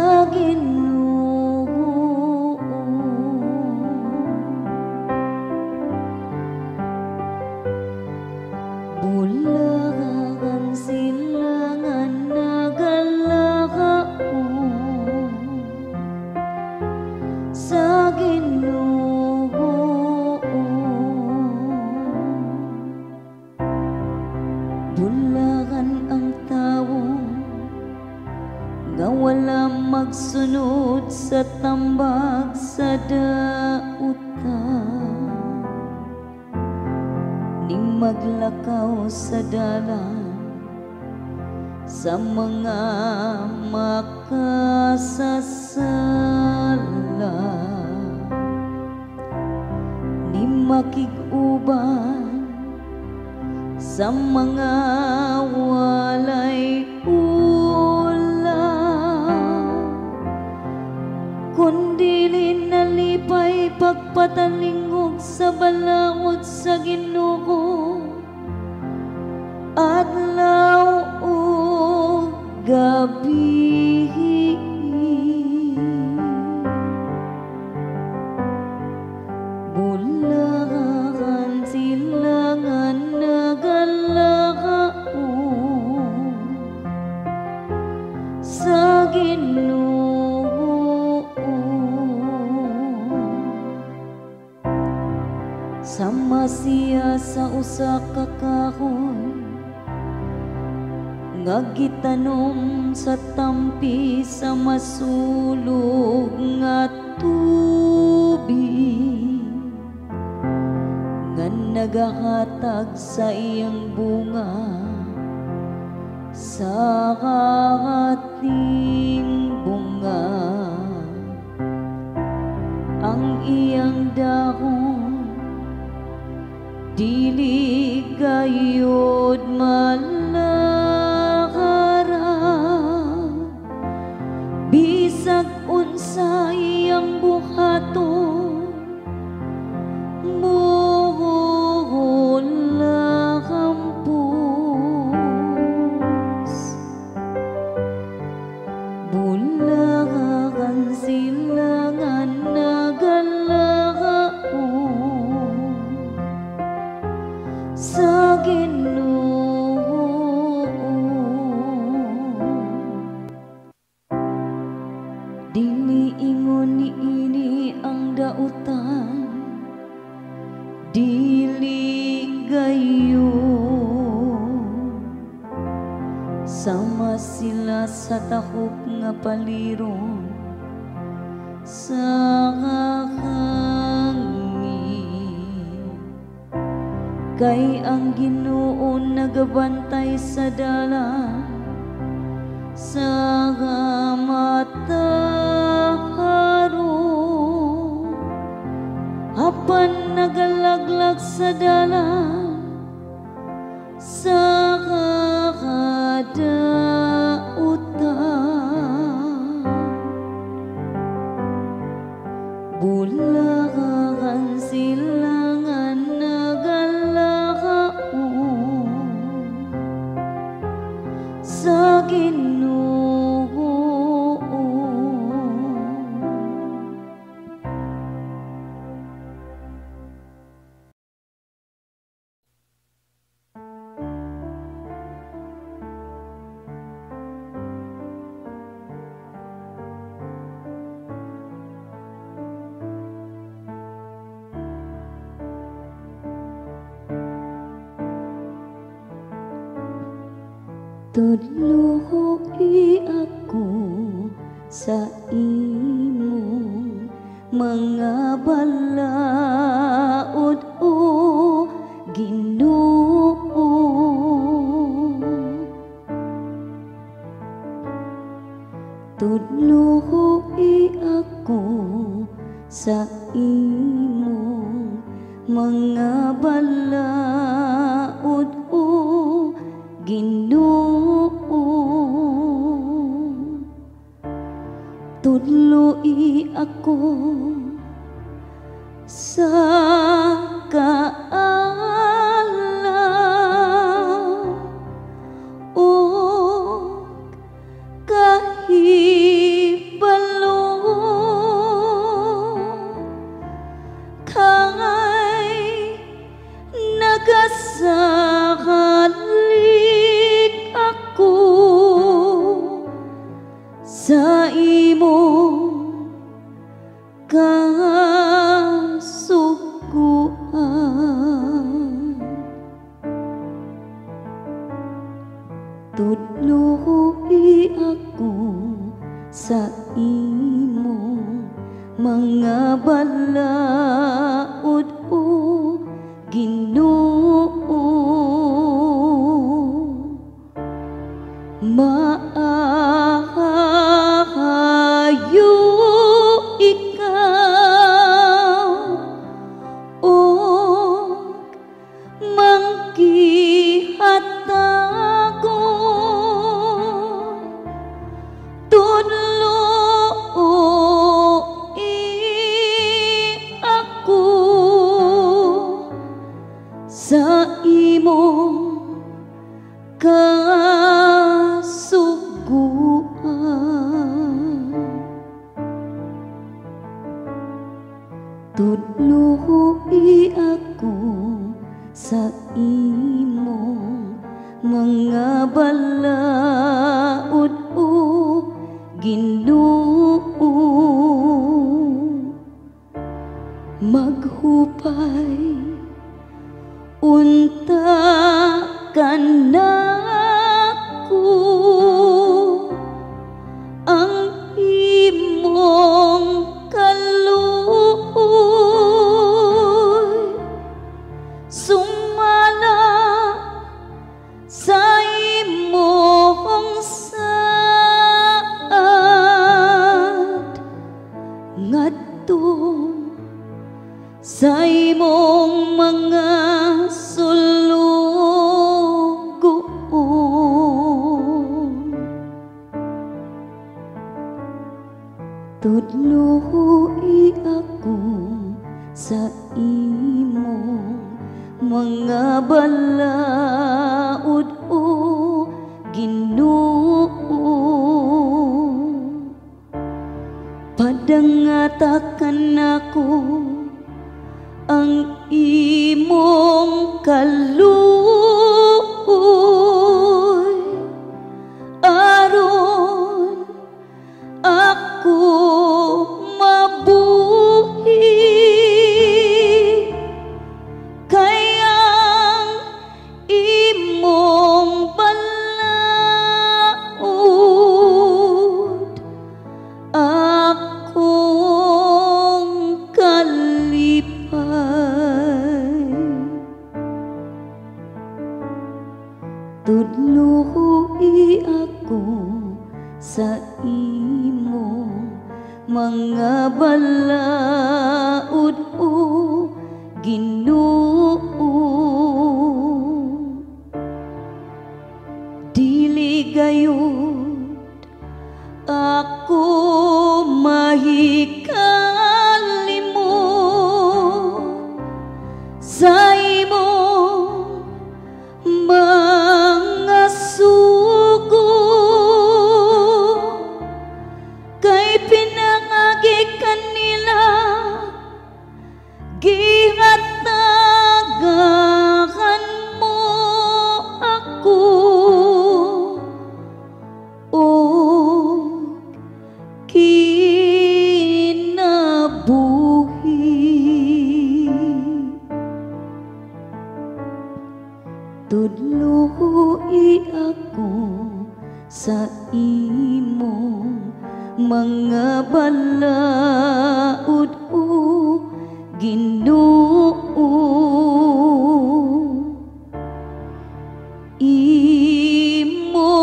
sa Ginoo. Bulagan sila nga nagalakaw sa Ginoo. Bulagan ang tawo nga wala magsunod sa tambag sa dautan, ni maglakaw sa dalan sa mga makasasala, ni makig-uban sa mga walay ulam, kundili nalipay pagpatalingog sa balaod sa Ginoo adlaw ug gabi. Bulagan sila nga nagalakaw sa Ginoo. Sama siya sa usa ka kahoy nga gitanom sa tampi sa masulog nga tubig, nga nagahatag sa iyang bunga sa ating bunga. Ang iyang dahon dili gayod malakaran, bisag unsa iyang buhaton muhula kampus. Bulagan sila nga nagalakaw sa Ginoo. Dili ingon niini ang dautan, dili gayon. Sama sila sa takop nga paliron sa hangin, kay ang Ginoo nagabantay sa dalan sa mataharon, apan nagalaglag sa dalan sa kakadautan. Bulagan sila nga nagalakaw sa Ginoo. Tudloi ako sa imong mga balaod, o Ginoo. Tudloi ako sa imong mga balaod, o Ginoo. Tudloi ako sa kaalam ug kahibaw-an. imong kasuguan. Tudloi ako sa imong mga balaod, o Ginoo. Maayo ikaw og mangkihatagon, tudloi ako sa imong kasuguan. Tudloi ako sa imong mga balaod, o Ginoo. Maghupay unta kanako ang imong kaluoy, sumala sa imong saad ngadto sa imong mga sulugoon. Tudloi ako sa imong mga balaod, o Ginoo. Padangatakan nako ang imong kaluoy, aron ako mabuhi, kay ang imong balaod akong kalipay. Tudloi ako sa imong mga balaod, o Ginoo. Dili gayud ako mahikalimot sa imong mga sugo, kay pinangagi kanila gihatagan mo ako og kinabuhi. Tudloi ako sa imong mga balaod, o Ginoo. Imo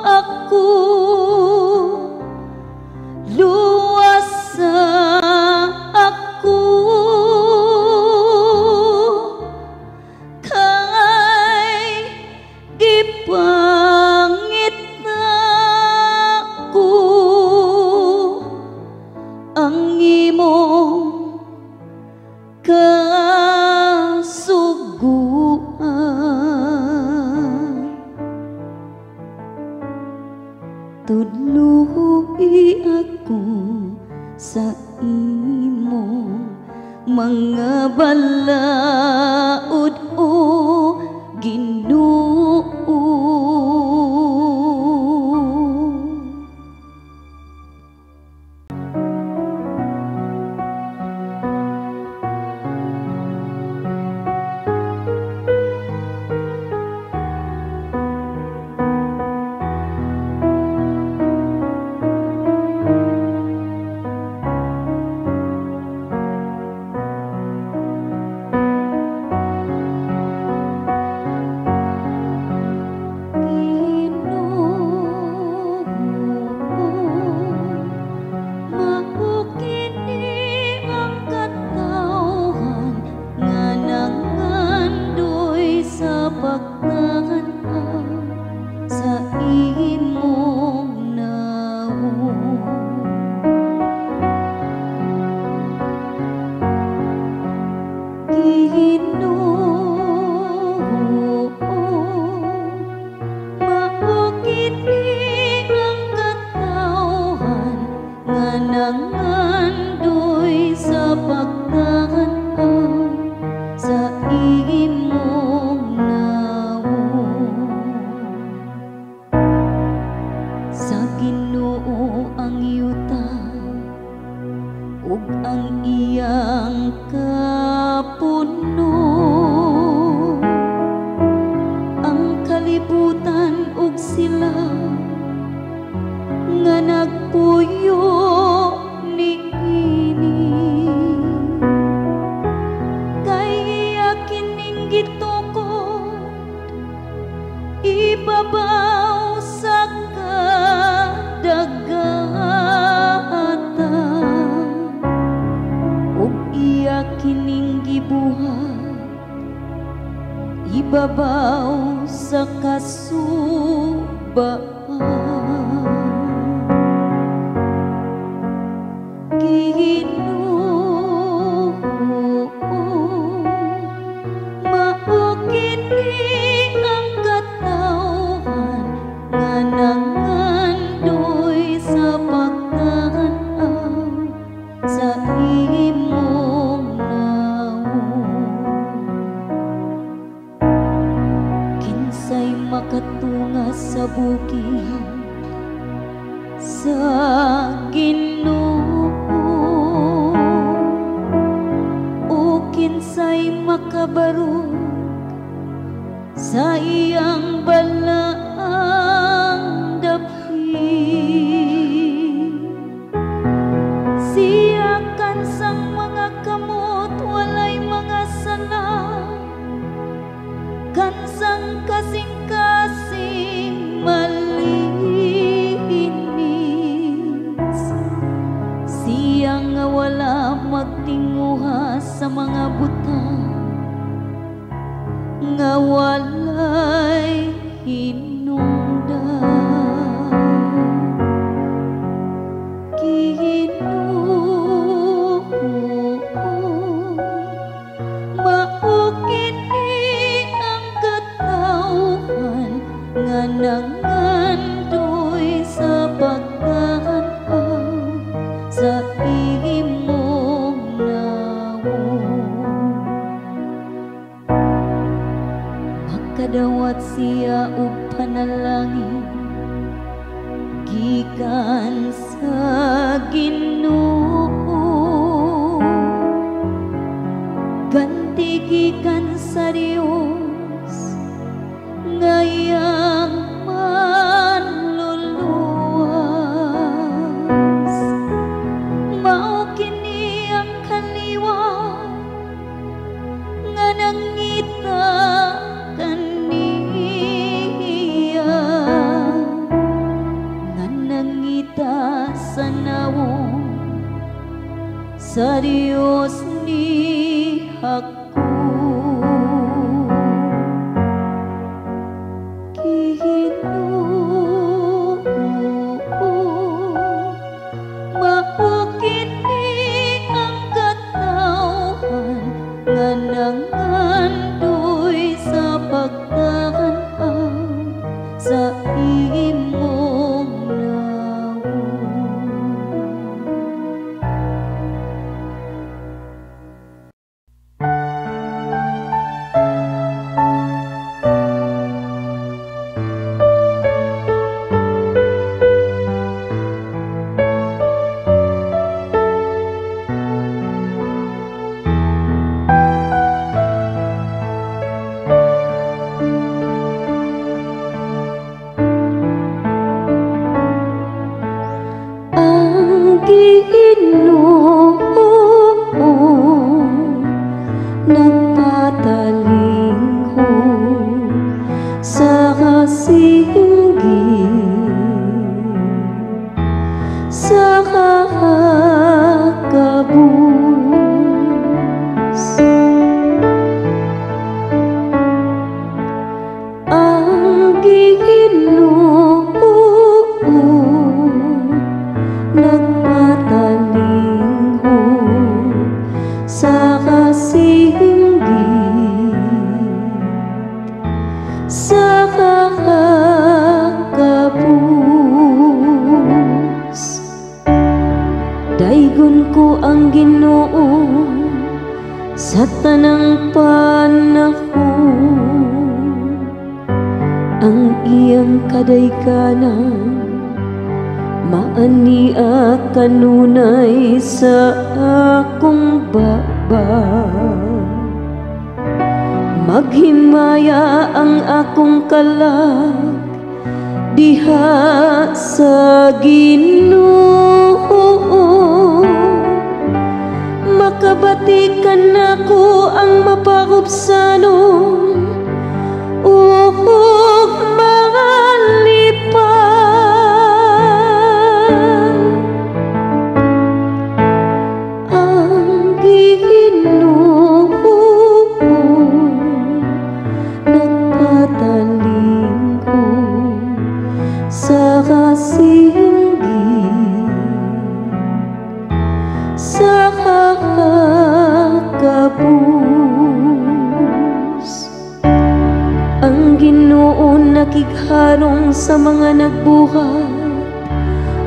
ako luwasa ako, kay gipangita ko ang imong kasuguan. Tudloi ako sa imong mga balaod, o Ginoo. Ginoo ang yuta ug ang iyang kapuno, ang kalibutan ug sila nga nagpuyo niini. Kay iya kining gitukod ibabaw sa kadagatan ug iya kining gibuhat ibabaw sa kasubaan. Ginoo, mao kini ang katawhan nga nangandoy sa pagtan-aw sa imong nawong. Kinsay makatunga sa bukid sa Ginoo, o kinsay makabarog sa iyang balaang dapit. Siya kansang mga kamot walay mga sala, kansang kasing-kasing malinis. Siya nga wala magtinguha sa mga butang nga walay hinungdan. Ginoo, mao kini ang katawhan nga nangandoy sa pagtan-aw sa imong nawong. Makadawat siya og panalangin gikan sa Ginoo, ganti gikan sa Dios nga iyang manluluwas. Mao kini ang kaliwat nga nangita kaniya, nga nangita sa nawong sa Dios ni Jacob. Ginoo, mao kini ang katawhan nga nangandoy sa pagtan-aw sa imong nawong. Ang Ginoo nagpatalinghod sa kasinggit sa kakabus. Ang Ginoo nagpatalinghod sa kasinggit sa kakabus. Daygon ko ang Ginoo sa tanang panahon, ang iyang kadayganan Maania kanunay sa akong baba. Maghimaya ang akong kalag diha sa Ginoo. Makabati kanako ang mapakupsanon ug malipay. Ang Ginoo nagpatalingkod sa kasinggit sa kakabus. Ang Ginoo nakigharong sa mga nagbuhat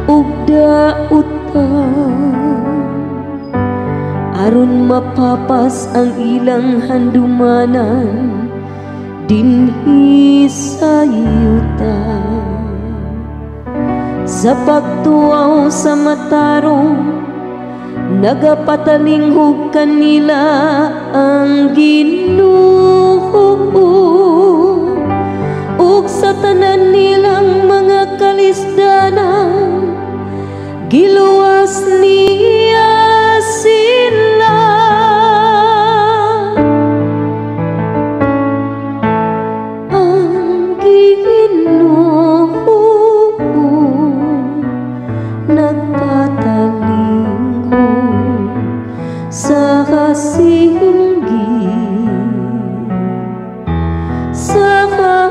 ug dautan, aron mapapas ang ilang handumanan dinhi sa yuta. Sa pagtuaw sa matarong, nagapatalinghog kanila ang Ginoo, ug sa tanan nilang mga kalisdanan giluwas niya sila. Ang Ginoo nagpatalingkod sa kasinggit sa kakabus.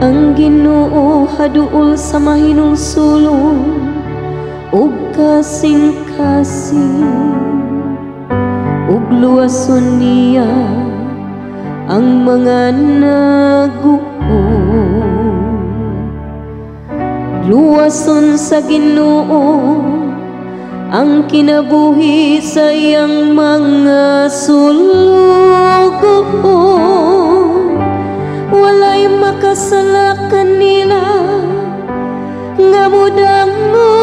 Ang Ginoo haduol sa mahinulsulon ug kasing-kasing, ug luwason niya ang mga naguol. Luwason sa Ginoo ang kinabuhi sa iyang mga sulugoon. Walay makasala kanila nga mudangop.